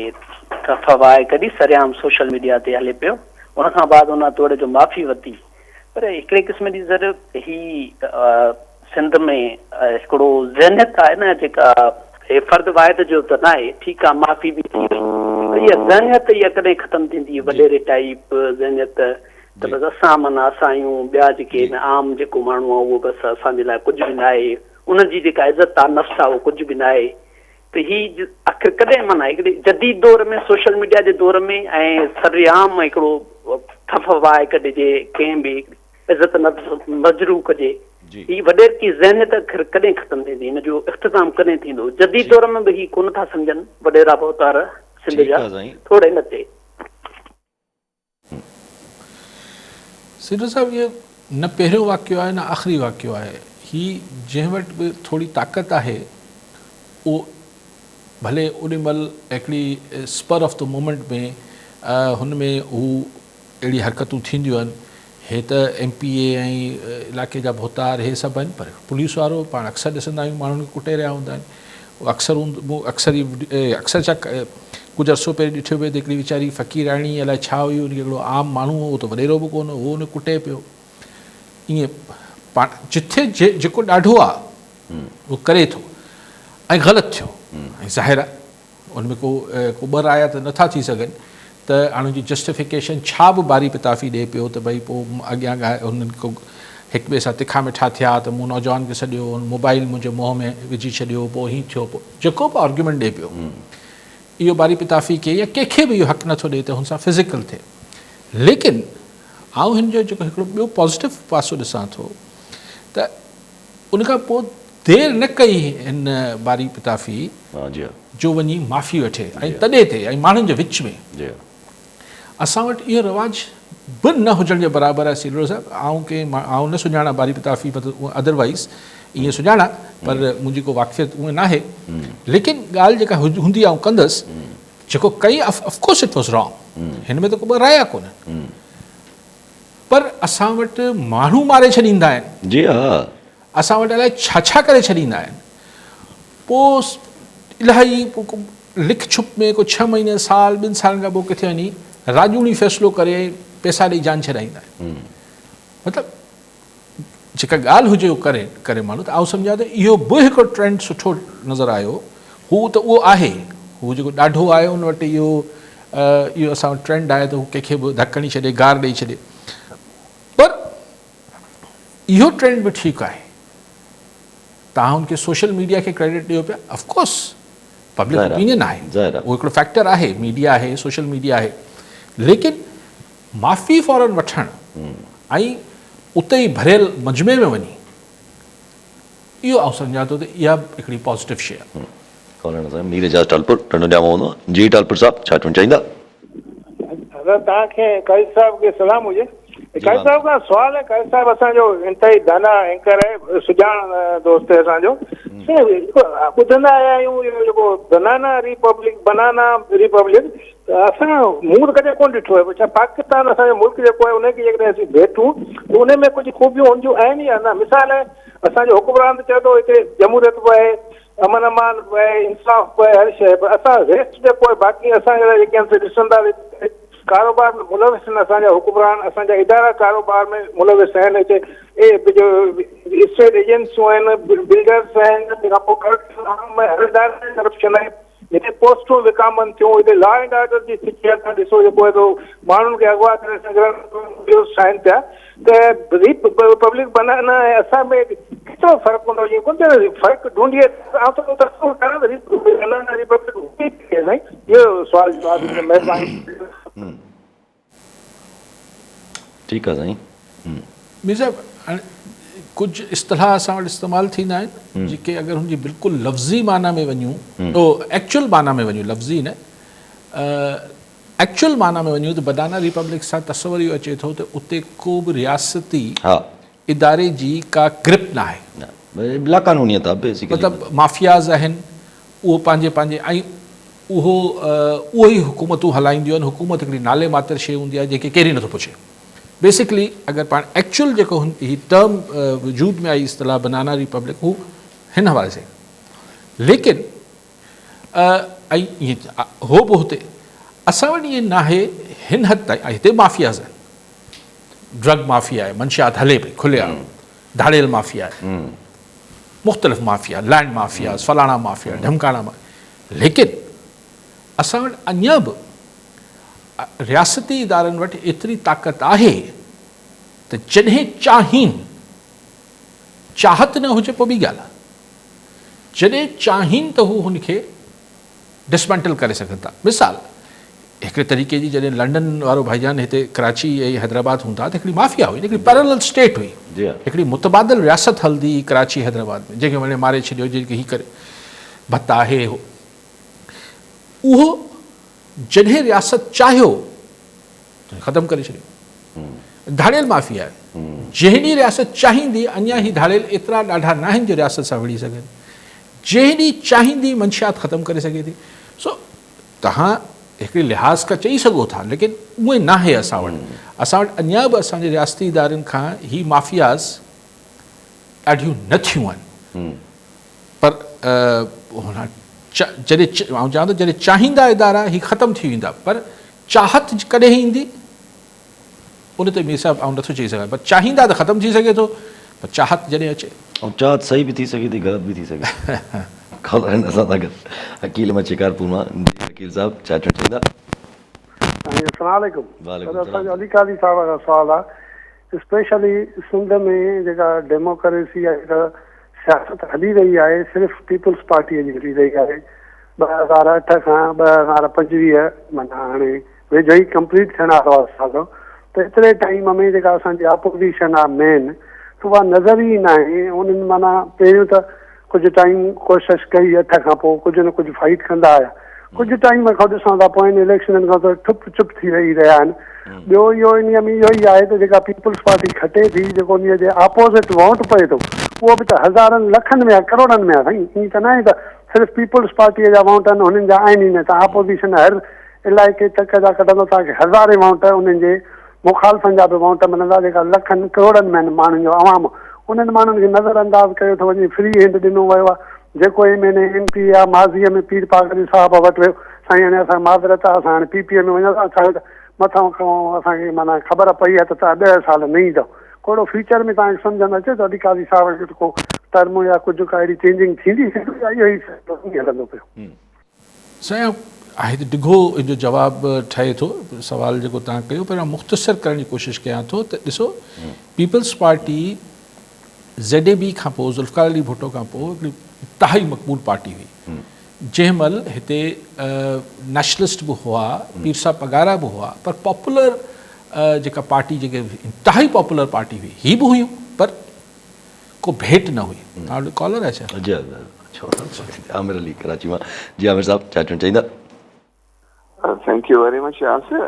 ٿڦ واء ڪڍي سرعام سوشل ميڊيا تي هلي پيو ان کان بعد ان توڙي جو معافي ورتي پر هڪڙي قسم جي سر هي سنڌ ۾ هڪڙو ذهنيت آهي نه جيڪا هي فرد واحد جو ته ناهي ٺيڪ آهي معافي به ٿي وئي پر اها ذهنيت اها ڪڏهن ختم ٿيندي وڏيري ٽائيپ ذهنيت ته بس اسان معنيٰ اسان آهيون ٻيا جيڪي آهن عام جيڪو ماڻهو آهي اهو بس اسان جي لاء ڪجهه به ناهي انهن جي جيڪا عزت آهي نفس آهي اهو ڪجهه به ناهي ته هي آخر ڪڏهن معنيٰ هڪڙي جديد دور ۾ سوشل ميڊيا جي دور ۾ ۽ سرعام هڪڙو ٿڦ واء ڪڍجي ڪنهن به عزت نفس مجروح ڪجي هي وڏيرڪي ذهنيت آخر ڪڏهن ختم ٿيندي هن جو اختتام ڪڏهن ٿيندو جديد دور ۾ به هي ڪونه ٿا سمجهن وڏيرا ڀوتار سنڌ جا ٿوري نه تي. سيٺ صاحب اهو نه پهريون واقعو آهي نه آخري واقعو آهي هي جنهن وٽ به ٿوري طاقت آهي اهو ڀلي اوڏي مهل هڪڙي اسپر آف the moment ۾ هن ۾ هو اهڙي حرڪتون ٿينديون آهن هي ته ايم پي اي ۽ علائقي جا ڀوتار هي سڀ آهن پر پوليس وارو پاڻ اڪثر ڏسندا آهيون ماڻهن کي ڪٽي رهيا هوندا آهن اڪثر مون اڪثر هي اڪثر ڇا ڪجهه عرصو پهرين ڏٺو پئي ته هڪڙي ويچاري فقيراڻي الائي ڇا هئي ان کي هڪڙو عام ماڻهو هو ته وڏيرو به ڪونه هو ان ڪٽي پيو ائين پاڻ جٿي جيڪو ڏاڍو آهي اهو ڪري ٿو ۽ غلط ٿيو ۽ ظاهر آهي ان ۾ ڪو ڪو ٻه رايا ته نٿا ٿي سگهن ته هاڻ ان جي جسٽيفڪيشن ڇا به باري پتافي ڏئي پيو ته ڀئي پوء اڳيان هنن ڪو هڪ ٻئي سان تکا مٺا ٿيا ته مون نوجوان کي سڏيو هن موبائل منهنجي منهن ۾ وجهي ڇڏيو پوء هين ٿيو پوء جيڪو به آرگيومينٽ ڏئي پيو اهو باري پتافي کي يا ڪنهن کي به اهو حق نٿو ڏئي ته هن سان فزيڪل ٿئي ليڪن آئون هن جو جيڪو هڪڙو ٻيو پازيٽو پاسو ڏسان ٿو ته ان کان پوء دير نه ڪئي هن باري پتافي جو وڃي معافي وٺي ۽ تڏي تي ۽ ماڻهن جي وچ ۾ اسان وٽ اهو رواج به نه هجڻ جي برابر آهي سيلرو صاحب آئون ڪنهن آئون نه سڃاڻان باري پتافي مطلب ادروائيز ائين سڃاڻان پر منهنجي ڪو واقفيت اونئن ناهي ليڪن ڳالهه جيڪا هوندي آئون ڪندس جيڪو ڪئي of course it was wrong هن ۾ ته ڪو ٻه رايا ڪونهن پر اسان وٽ ماڻهو ماري ڇڏيندا آهن. جي ها. اسان وٽ الائي ڇا ڇا ڪري ڇڏيندا آهن. پوء الاهي لڪ ڇپ ۾ ڪو ڇهه مهيني سال ٻن سالن کان پوء ڪٿي وڃي راڄوڻي فيصلو ڪري پئسا ڏئي جان ڇڏائيندا آهن. مطلب جيڪا ڳالهه هجي اهو ڪري ڪري ماڻهو ته آئون سمجهان ٿو اهو به هڪڙو ٽرينڊ سٺو نظر آيو هو ته اهو آهي هو جيڪو ڏاڍو آهي ان وٽ اهو اهو اسان وٽ ٽرينڊ آهي ته هو ڪنهن کي به ڌڪ هڻي ڇڏي گار ڏئي ڇڏي پر اهو ٽرينڊ به ٺيڪ آهي تان هن کي سوشل ميڊيا کي ڪريڊٽ ڏيو پيا آف ڪورس پبلڪ اوپينين آهي اهو هڪڙو فيڪٽر آهي ميڊيا آهي سوشل ميڊيا آهي ليڪن معافي فورن وٺڻ ۽ اتي ئي ڀريل مجمعي ۾ وڃي اهو آئون سمجهان ٿو ته اها به هڪڙي پازيٽو شيء آهي. ڪالر سان مير اعجاز ٽالپر ٽنڊو ڄام هوندو آهي. جي ٽالپر صاحب ڇا چوڻ چاهيندا؟ حضرت توهان کي ۽ قاضي صاحب کي سلام هجي. قاضي صاحب کان سوال آهي قاضي صاحب اسان جو انتهائي دانا اينڪر آهي سڄاڻ دوست آهي اسان جو سائين ٻڌندا آيا آهيون اهو جيڪو بنانا ريپبلڪ بنانا ريپبلڪ ته اسان مون ته ڪڏهن ڪونه ڏٺو آهي ڇا پاڪستان اسان جو ملڪ جيڪو آهي ان کي جيڪڏهن اسين ڀيٽون ته ان ۾ ڪجهه خوبيون هن جون آهن يا نه مثال آهي اسان جو حڪمران ته چئي ٿو هتي جمهوريت به آهي امن امان به آهي انصاف به آهي هر شيء پر اسان ريسٽ جيڪو آهي باقي اسان جا جيڪي آهن سي ڏسن ٿا ڪاروبار ۾ ملوث آهن اسان جا حڪمران اسان جا ادارا ڪاروبار ۾ ملوث آهن هتي اسٽيٽ ايجنسيون آهن بلڊرس آهن تنهن کان پوء هر اداري ۾ ڪرپشن آهي هتي پوسٽون وڪامن ٿيون، هتي لا اينڊ آرڊر جي اسٿتي آهي، توهان ڏسو جيڪو هتو ماڻهن کي اغوا ڪري سنگرن وڊيوز ٺاهن پيا ته ريپبلڪ بنانا ۽ اسان ۾ ڪيترو فرق هوندو جيئن ڪونه چونداسين فرق ڍونڍي آئون ٿورو تصور ڪريان ته ريپبلڪ بنانا ريپبلڪ هوندي ڪيئن سائين اهو سوال جواب ڏيندا مهرباني. ٺيڪ آ سائين. مير صاحب هاڻي ڪجهه اصطلاح اسان وٽ استعمال ٿيندا آهن جيڪي اگر هن جي بلڪل لفظي معنيٰ ۾ وڃون او ايڪچوئل معنيٰ ۾ وڃون لفظي نه ايڪچوئل معنيٰ ۾ وڃون ته بنانا ريپبلڪ سان تصور اهو اچي ٿو ته اتي ڪو به رياستي اداري جي ڪا گرپ نه آهي. لاقانونيت آهي بيسيڪلي. مطلب مافياز آهن اهو پنهنجي پنهنجي ۽ اهو اهو ئي حڪومتون هلائينديون آهن، حڪومت هڪڙي نالي ماتر شيء هوندي آهي جنهن کي ڪير ئي نٿو پڇي. بيسڪلي اگر پاڻ ايڪچوئل جيڪو هي ٽرم وجود ۾ آئي اصطلاح بنانا ريپبلڪ هو هن حوالي سان ليڪن ۽ ائين هو به هتي اسان وٽ ائين ناهي هن حد تائين هتي مافياز آهن ڊرگ مافيا آهي منشيات هلي پئي کلي عام ڌاڙيل مافيا آهي مختلف مافيا لينڊ مافياز فلاڻا مافيا ڍمڪاڻا مافيا ليڪن اسان وٽ اڃا به رياستي ادارن وٽ ايتري طاقت آهي ته جڏهن چاهين چاهت نه هجي پوء ٻي ڳالهه آهي جڏهن چاهين ته هو هن کي ڊسمينٽل ڪري سگهن ٿا. مثال هڪڙي طريقي جي جڏهن لنڊن وارو ڀائيجان هتي ڪراچي ۽ حيدرآباد هوندا ته هڪڙي مافيا هئي هڪڙي پيرلل اسٽيٽ هئي هڪڙي متبادل رياست هلندي هئي ڪراچي حيدرآباد ۾ جنهن کي وڻي ماري ڇڏيو جنهن کي هي ڪري ڀتا هي هو اهو جڏهن رياست چاهيو ختم ڪري ڇڏيو. ڌاڙيل مافيا آهي. جنهن ڏينهن رياست چاهيندي، اڃا هي ڌاڙيل ايترا ڏاڍا ناهن جو رياست سان وڙهي سگهن. جنهن ڏينهن چاهيندي منشيات ختم ڪري سگهي ٿي. سو توهان هڪڙي لحاظ کان چئي سگهو ٿا ليڪن اونئن ناهي اسان وٽ. اسان وٽ اڃا به اسان جي رياستي ادارن کان هي مافياز ڏاڍيون نه ٿيون آهن. پر جڏهن آئون چوان ٿو جڏهن چاهيندا ادارا هي ختم ٿي ويندا پر چاهت ڪڏهن ايندي ان تي مير صاحب آئون نٿو چئي سگهان پر چاهيندا ته ختم ٿي سگهي ٿو پر چاهت جڏهن اچي. ۽ چاهت صحيح به ٿي سگهي ٿي غلط به ٿي سگهي ٿي. ڪالر آهن اسان سان گڏ عقيل احمد شڪارپور مان جي عقيل صاحب ڇا چوڻ چاهيندا. سائين السلام عليڪم وعليڪم سر اسان السلام جو علي قاضي صاحب کان سوال آ. اسپيشلي سنڌ ۾ جيڪا ڊيموڪريسي يا جيڪا سياست هلي رهي آهي صرف پيپلز پارٽيء جي هلي رهي آهي. 2008 کان 2025 معنيٰ هاڻي ويجهو ئي ڪمپليٽ ٿيڻ وارو آهي سال ته ايتري ٽائيم ۾ جيڪا اسان جي آپوزيشن آهي مين ته اها نظر ئي ناهي انهن معنيٰ پهريون ته ڪجهه ٽائيم ڪوشش ڪئي اٺ کان پوء ڪجهه نه ڪجهه فائيٽ ڪندا آيا ڪجهه ٽائيم کان ڏسون ٿا پوين اليڪشنن کان ته ٺپ چپ ٿي ويهي رهيا آهن ٻيو اهو انهي ۾ اهو ئي آهي ته جيڪا پيپلز پارٽي کٽي ٿي جيڪو انهي جي آپوزٽ ووٽ پئي ٿو اهو به ته هزارن لکن ۾ آهي ڪروڙن ۾ آهي سائين ائين ته ناهي ته صرف پيپلز پارٽي جا ووٽ آهن هنن جا آهن ئي نه ته آپوزيشن هر علائقي تڪ جا ڪڍندو توهان کي هزارين ووٽ انهن جي مخالفن جا به ووٽ ملندا جيڪا لکن ڪروڙن ۾ آهن ماڻهن جو عوام انهن ماڻهن کي نظر انداز ڪيو ٿو وڃي فري هينڊ ڏنو ويو آهي جيڪو ايم اين اي ايم پي اي آهي ماضي ۾ پير پاڳ علي صاحب وٽ ويو سائين هاڻي اسان معذرت آهي اسان هاڻي پي پي ۾ وڃون ٿا ڇا ته مٿان کان اسان کي معنيٰ خبر پئي آهي ته توهان ڏهه سال نه ايندؤ ڪو اهڙو فيوچر ۾ توهان کي سمجهه ۾ اچي ٿو علي قاضي صاحب کي ڪو ٽرم يا ڪجهه ڪا اهڙي چينجنگ ٿيندي يا اهو ئي فيصلو هلندو پيو. سائين آهي ته ڊگهو ان جو جواب ٺهي ٿو سوال جيڪو توهان ڪيو پر آئون مختصر ڪرڻ جي ڪوشش ڪيان ٿو ته ڏسو peoples party Z A B کان پوء ذوالفقار علي ڀٽو کان پوء هڪڙي انتهائي مقبول پارٽي هئي جنهن مهل هتي نيشنلسٽ به هئا پير صاحب پڳارا به هئا پر پاپولر جيڪا پارٽي جيڪي انتهائي پاپولر پارٽي هئي هي به هيون پر ڪو ڀيٽ نه هئي. توهان وٽ ڪالر آهي ڇا؟ جي عامر علي ڪراچي مان جي عامر صاحب ڇا چوڻ چاهيندا. Thank you very much Yasir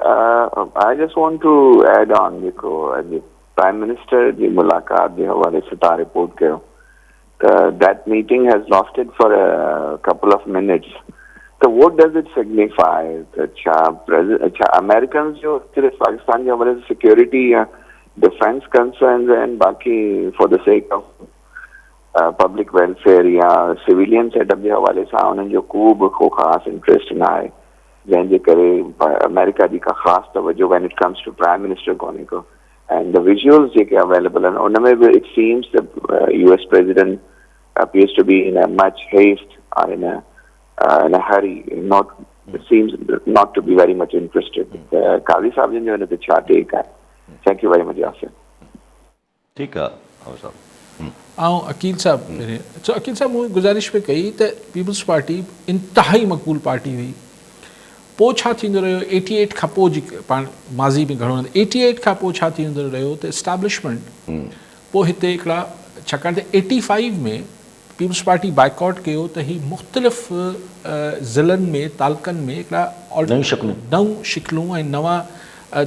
I just want to add on جيڪو اڄ پرائم منسٽر جي ملاقات جي حوالي سان تان رپورٽ ڪيو ته that meeting has lasted for a couple of minutes ته what does it signify ته ڇا ڇا آمريڪنز جو صرف پاڪستان جي حوالي سان سيڪيورٽي يا ڊفينس ڪنسرنز آهن باقي for the sake of public welfare يا سويلين سيٽ اپ جي حوالي سان انهن جو ڪو به ڪو خاص انٽريسٽ نه آهي جنهن جي ڪري آمريڪا جي ڪا خاص توجه when it comes to prime minister ڪونهي ڪو اينڊ the visuals جيڪي اويليبل آهن ان ۾ به it seems ته U S president appears to be in a much haste or in a in a hurry not it seems not to be very much interested Qazi صاحب جن جو ان تي ڇا ٽيڪ آهي thank you very much Yasir. ٺيڪ آ عامر صاحب. آئون عقيل صاحب پهرين سو عقيل صاحب مون گذارش پئي ڪئي ته پيپلز پارٽي انتهائي مقبول پارٽي هئي پوء ڇا ٿيندو رهيو ايٽي ايٽ کان پوء جي پاڻ ماضي ۾ گهڻو ايٽي ايٽ کان پوء ڇا ٿيندو رهيو ته اسٽيبلشمينٽ پوء هتي هڪڙا ڇاڪاڻ ته eighty five ۾ peoples party boycott ڪيو ته هي مختلف ضلعن ۾ تعلقن ۾ هڪڙا نيون شڪلون نيون شڪلون ۽ نوان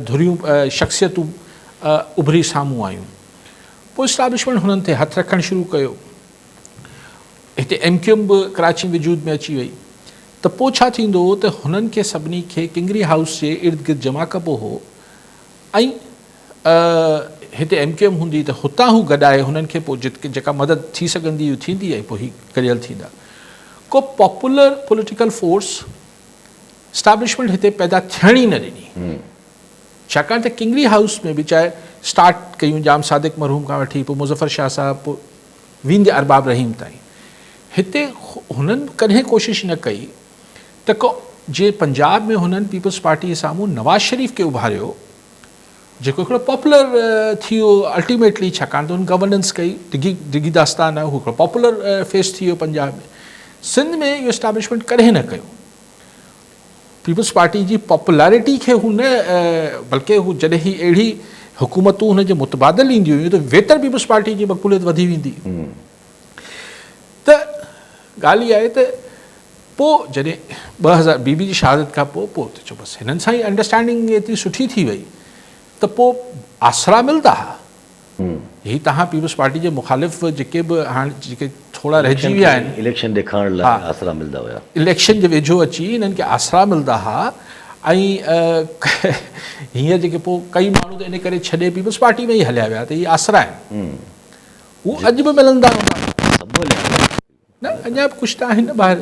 ڌريون شخصيتون اڀري سامهون آيون پوء اسٽيبلشمينٽ هنن تي هٿ رکڻ شروع ڪيو هتي ايم ڪيو ايم به ڪراچي ۾ وجود ۾ اچي وئي ته پوء ڇا ٿيندو هو ته هنن کي سڀني کي ڪنگري هائوس جي ارد گرد جمع ڪبو هو ۽ هتي ايم ڪيو ايم هوندي ته هتان هو گڏائي هنن کي پوء جت جيڪا مدد ٿي سگهندي هئي ٿيندي ۽ پوء هي گڏيل ٿيندا. ڪو پاپولر پوليٽيڪل فورس اسٽيبلشمينٽ هتي پيدا ٿيڻ ئي نه ڏني. ڇاڪاڻ ته ڪنگري هائوس ۾ به چاهي اسٽارٽ ڪيون ڄام صادق مرحوم کان وٺي پوء مظفر شاهه صاحب پوء ويندي ارباب رحيم تائين هتي هنن ڪڏهن ڪوشش نه ڪئي ته ڪو جي پنجاب ۾ هنن پيپلز پارٽي جي سامهون نواز شريف کي اڀاريو جيڪو هڪڙو پاپولر ٿي ويو الٽيميٽلي ڇاڪاڻ ته هن گورننس ڪئي ڊگهي ڊگهي داستان آهي هو هڪڙو پاپولر فيس ٿي ويو پنجاب ۾ سنڌ ۾ اهو اسٽيبلشمينٽ ڪڏهن نه ڪيو پيپلز پارٽي جي پاپولارٽي کي هو نه بلڪه هو جڏهن هي اهڙي حڪومتون هن جي متبادل اينديون هيون ته ويتر پيپلز پارٽي جي مقبوليت وڌي ويندي ته ڳالهه اها آهي ته پوء جڏهن 2000 بي بي جي شهادت کان پوء پوء ته چيو بس هنن سان ئي انڊرسٽينڊنگ ايتري سٺي ٿي وئي ته پوء آسرا ملدا ها. هي توهان پيپلز پارٽي جي مخالف جيڪي به هاڻ جيڪي ٿورا رهجي ويا آهن. اليڪشن ڏيکارڻ لاء آسرا ملدا هيا. اليڪشن جي ويجهو اچي هنن کي آسرا ملدا ها ۽ هينئر جيڪي پوء ڪئي ماڻهو ته ان ڪري ڇڏي پيپلز پارٽي ۾ ئي هليا ويا ته هي آسرا آهن. هو اڄ به ملندا هوندا. سڀ هليا ويا. نه اڃا به ڪجهه ته آهن نه ٻاهر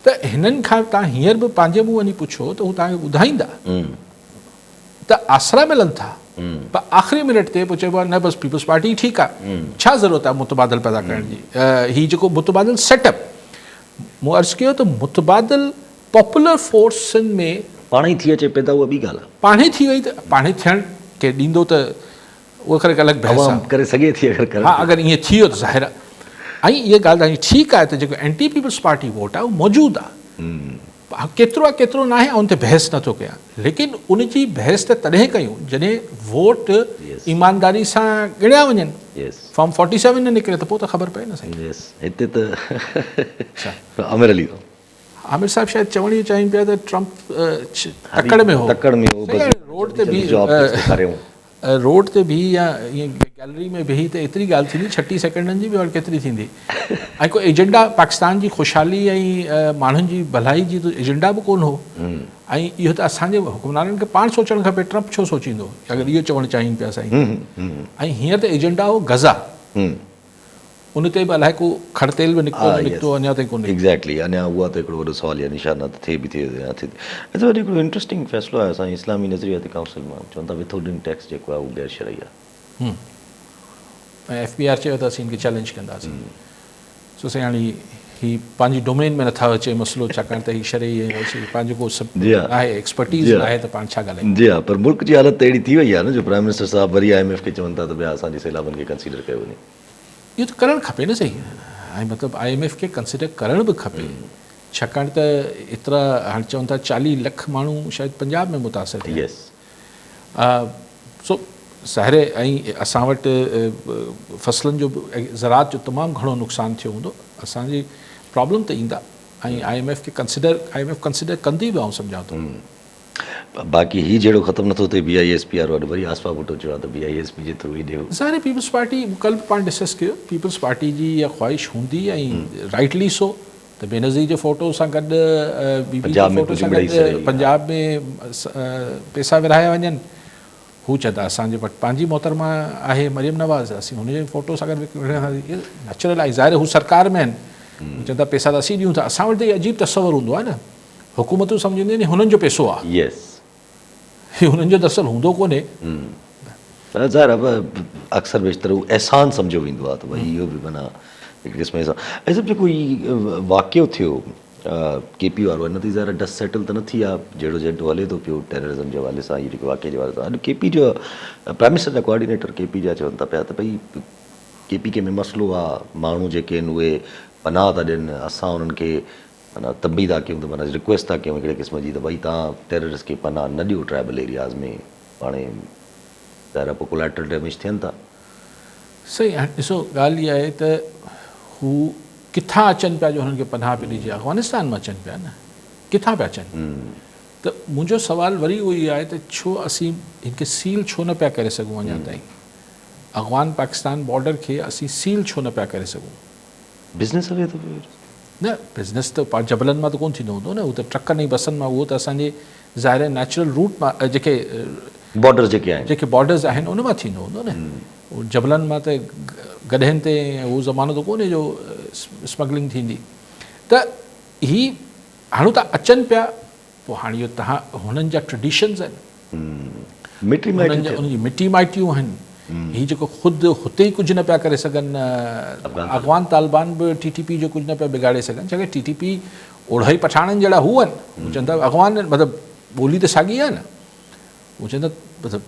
ته هنن کان توهان هينئر به پنهنجي منهن وڃي پڇو ته هو توهان کي ٻڌائيندا ته آسرا ملن ٿا پر آخري منٽ تي پوء چئبو آهي نه بس پيپلز پارٽي ئي ٺيڪ آهي ڇا ضرورت آهي متبادل پيدا ڪرڻ جي هي جيڪو متبادل سيٽ اپ مون عرض ڪيو ته متبادل پاپولر فورسن ۾ پاڻ ئي ٿي اچي پيدا اها ٻي ڳالهه آهي. پاڻهي ٿي وئي ته پاڻهي ٿيڻ ڪير ڏيندو ته. اهو خير هڪ الڳ بحث عوام آهي. ڪري سگهي ٿي اگر ڪرڻ ها اگر ائين ٿي ويو ته ظاهر آهي ۽ اها ڳالهه توهان جي ٺيڪ آهي ته جيڪو اينٽي پيپلز پارٽي ووٽ آهي اهو موجود آهي. ڪيترو آهي ڪيترو ناهي آئون ان تي بحث نٿو ڪيان ليڪن ان جي بحث ته تڏهن ڪيون جڏهن ووٽ ايمانداري سان ڳڻيا وڃن. فارم فورٽي سيون نه نڪري ته پوء ته خبر پئي نه سائين. هتي ته عامر علي عامر صاحب شايد چوڻ اهو چاهين پيا ته ٽرمپ تڪڙ ۾ هو. تڪڙ ۾ هو بس روڊ تي بيهي روڊ تي بيهي يا ائين گيلري ۾ بيهي ته ايتري ڳالهه ٿيندي ڇٽيهه سيڪنڊن جي به اور ڪيتري ٿيندي ۽ ڪو ايجنڊا پاڪستان جي خوشحالي ۽ ماڻهن جي ڀلائي جي ته ايجنڊا به ڪونه هو ۽ اهو ته اسان جي حڪمرانن کي پاڻ سوچڻ کپي ٽرمپ ڇو سوچيندو اگر اهو چوڻ چاهين پيا سائين ۽ هينئر ته ايجنڊا هو غزه ان تي به الائي ڪو کڙ تيل به نڪتو نه نڪتو اڃا تائين ڪونهي. ايگزيڪٽلي اڃا اها ته هڪڙو وڏو سواليه نشان آهي ته ٿئي به ٿئي يا نه ٿئي. اچا وري هڪڙو انٽريسٽنگ فيصلو آيو اسان جي اسلامي نظرياتي ڪائونسل مان چون ٿا وٿ هولڊنگ ٽيڪس جيڪو آهي اهو غير شرعي آهي. ۽ ايف بي آر چيو ته اسين ان کي چئلينج ڪنداسين. سو سائين هاڻي هي پنهنجي ڊومين ۾ نٿا اچي مسئلو ڇاڪاڻ ته هي شرعي ۽ غير شرعي پنهنجو ڪو سب ناهي ايڪسپرٽيز ناهي ته پاڻ ڇا ڳالهايون. جي ها پر ملڪ جي حالت ته اهڙي ٿي وئي آهي نه جو پرائم منسٽر صاحب وري I M F کي چون ٿا ته ڀيا اسان جي سيلابن کي ڪنسيڊر ڪيو وڃي. اهو ته ڪرڻ کپي نه سائين ۽ مطلب I M F کي ڪنسيڊر ڪرڻ به کپي ڇاڪاڻ ته ايترا هاڻي چون ٿا 40 لک ماڻهو شايد پنجاب ۾ متاثر ٿيا آهن سو ظاهر آهي ۽ اسان وٽ فصلن جو به زراعت جو تمام گهڻو نقصان ٿيو هوندو اسان جي پرابلم ته ايندا ۽ I M F کي consider I M F consider ڪندي به آئون سمجهان ٿو. باقي هي جهيڙو ختم نٿو ٿئي بي I S P وارو اڄ وري آصفه ڀٽو چيو آهي ته بي I S P جي ٿرو ئي ڏيو. ظاهر آهي پيپلز پارٽي ڪلهه به پاڻ ڊسڪس ڪيو پيپلز پارٽي جي اها خواهش هوندي ۽ رائيٽلي سو ته بينظير جي فوٽو سان گڏ بي بي جي فوٽو سان گڏ پنجاب ۾ پيسا ورهايا وڃن هو چوندا اسان جي وٽ پنهنجي محترمه آهي مريم نواز اسين هن جي فوٽو سان گڏ ورهائينداسين نيچرل آهي ظاهر هو سرڪار ۾ آهن چوندا پيسا ته اسين ڏيون ٿا اسان وٽ ته عجيب تصور هوندو آهي نه حڪومتون سمجهنديون آهن هنن جو پيسو آهي. Yes. هي هنن جو دراصل هوندو ڪونهي. ظاهر آهي اڪثر بيشتر اهو احسان سمجهيو ويندو آهي ته ڀئي اهو به معنيٰ هڪ قسم جو احسان. ۽ صاحب جيڪو هي واقعو ٿيو ڪي پي وارو ان تي ظاهر آهي ڊسٽ سيٽل ته نه ٿي آهي جهڙو جهڙو هلي ٿو پيو ٽيررزم جي حوالي سان هي جيڪي واقعي جي حوالي سان اڄ ڪي پي جو پرائم منسٽر جا ڪوآرڊينيٽر ڪي پي جا چون ٿا پيا ته ڀئي ڪي پي ڪي ۾ مسئلو آهي ماڻهو جيڪي آهن اهي پناهه ٿا ڏين اسان انهن کي معنيٰ تنبيهه ٿا ڪيون ته معنيٰ رڪويسٽ ٿا ڪيون هڪڙي قسم جي ته ڀئي توهان ٽيررسٽ کي پناهه نه ڏيو ٽرائبل ايرياز ۾ هاڻي ظاهر آهي پوء ڪوليٽرل ڊيميج ٿين ٿا. سائين هاڻي ڏسو ڳالهه اها آهي ته هو ڪٿان اچن پيا جو هنن کي پناهه پئي ڏجي افغانستان مان اچن پيا نه ڪٿان پيا اچن ته منهنجو سوال وري اهو ئي آهي ته ڇو اسين هن کي سيل ڇو نه پيا ڪري سگهون اڃا تائين افغان پاڪستان بارڊر کي اسين سيل ڇو نه پيا ڪري سگهون. بزنس هلي ٿو پيو. نه بزنس ته پاڻ جبلن مان ته ڪونه ٿيندو هوندو نه اهو ته ٽرڪن ۽ بسن مان اهو ته اسان جي ظاهر آهي نيچرل روٽ مان جيڪي بارڊرز جيڪي آهن جيڪي بارڊرز آهن ان مان ٿيندو هوندو نه اهو جبلن مان ته گڏهن تي اهو زمانو ته ڪونهي جو اسمگلنگ ٿيندي ته هي هاڻو ته اچن پيا پوء هاڻي اهو تهان هنن جا ٽريڊيشنز آهن. مٽي مائٽيون ٿيل. انهن جي مٽي مائٽيون آهن. هي جيڪو خود هتي ئي ڪجهه نه پيا ڪري سگهن. افغان طالبان به ٽي ٽي پي جو ڪجهه نه پيا بگاڙي سگهن ڇاڪاڻ ٽي ٽي پي اوڙهائي پٺاڻن جهڙا هو آهن. هو چون ٿا افغان مطلب ٻولي ته ساڳي آهي نه. هو چون ٿا مطلب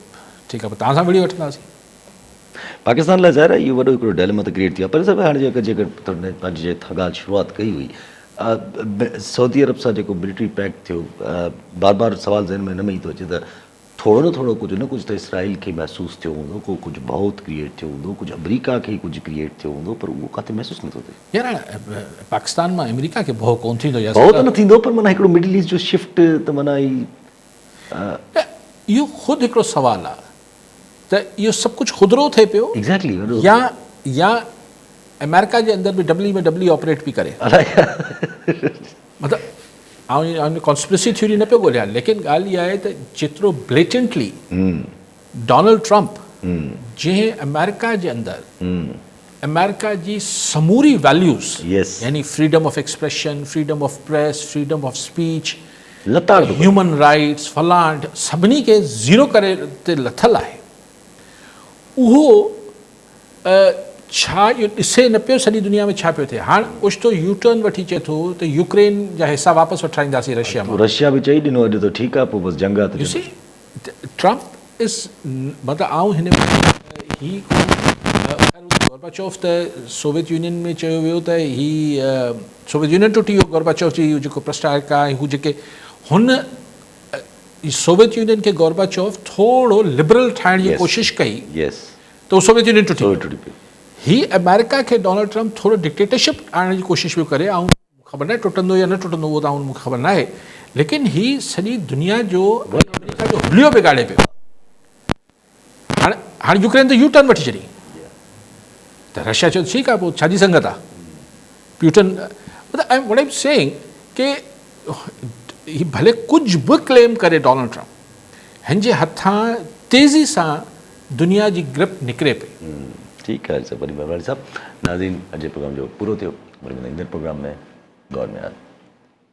ٺيڪ آهي پوء توهان سان وڙهي وٺنداسين. پاڪستان لاء ظاهر آهي اهو وڏو هڪڙو ڊائليما ته ڪريئيٽ ٿي ويو آهي پر صاحب هاڻي جيڪر جيڪر پنهنجي جي ڳالهه شروعات ڪئي هئي سعودي عرب سان جيڪو ملٽري پيڪٽ ٿيو بار بار سوال ذهن ۾ ان ۾ ئي ٿو اچي ته ٿورو نه ٿورو ڪجهه نه ڪجهه ته اسرائيل کي محسوس ٿيو هوندو ڪو ڪجهه ڀؤ ڪريئيٽ ٿيو هوندو ڪجهه آمريڪا کي ڪجهه ڪريئيٽ ٿيو هوندو پر اهو ڪاٿي محسوس نٿو ٿئي. يار پاڪستان مان آمريڪا کي ڀؤ ڪونه ٿيندو يار. ڀؤ ته نه ٿيندو پر معنيٰ هڪڙو مڊل ايسٽ جو شفٽ ته معنيٰ هي. نه اهو خود هڪڙو سوال آ ته اهو سڀ ڪجهه خودرو ٿئي پيو يا يا آمريڪا جي اندر به ڊبلي ۾ ڊبلي آپريٽ پئي ڪري. مطلب آئون ڪانسپرسي ٿيوري نه پيو ڳوليان ليڪن ڳالهه اها آهي ته جيترو بليٽنٽلي ڊونلڊ ٽرمپ جنهن آمريڪا جي اندر آمريڪا جي سموري ويليوز يعني freedom of expression, freedom of press, freedom of speech, human rights فلان سڀني کي زيرو ڪري تي لٿل آهي اهو ڇا اهو ڏسي نه پيو سڄي دنيا ۾ ڇا پيو ٿئي هاڻ اوچتو يو ٽرن وٺي چئي ٿو ته يوڪرين جا حصا واپس وٺرائينداسين رشيا مان. رشيا به چئي ڏنو اڄ ته ٺيڪ آهي پوء بس جنگ آهي ته يو سي ٽرمپ از مطلب آئون هن ۾ هي ڪو خير گورباچوف ته سوويت يونين ۾ چيو ويو ته هي سوويت يونين ٽٽي ويو گورباچوف جي جيڪو پرسٽائڪا ۽ هو جيڪي هن سوويت يونين کي گورباچوف ٿورو لبرل ٺاهڻ جي ڪوشش ڪئي ته هو سوويت يونين ٽٽي ويو. هي آمريڪا کي ڊونلڊ ٽرمپ ٿورو ڊڪٽيٽرشپ آڻڻ جي ڪوشش پيو ڪري آئون خبر ناهي ٽٽندو يا نه ٽٽندو اهو ته آئون مون کي خبر ناهي ليڪن هي سڄي دنيا جو ۽ آمريڪا جو حليو بگاڙي پيو. هاڻي هاڻي يوڪرين ته يو ٽرن وٺي ڇڏي ته رشيا چيو ٺيڪ آهي پوء ڇا جي سنگت آهي پيوٽن مطلب I what I'm saying ڪي هي ڀلي ڪجهه به ڪليم ڪري ڊونلڊ ٽرمپ هن جي هٿان تيزي سان دنيا جي گرپ نڪري پئي. ٺيڪ آهي سر وڏي مهرباني صاحب ناظرين اڄ جي پروگرام جو پورو ٿيو وري ملندا ايندڙ پروگرام ۾ گاڊ ميان.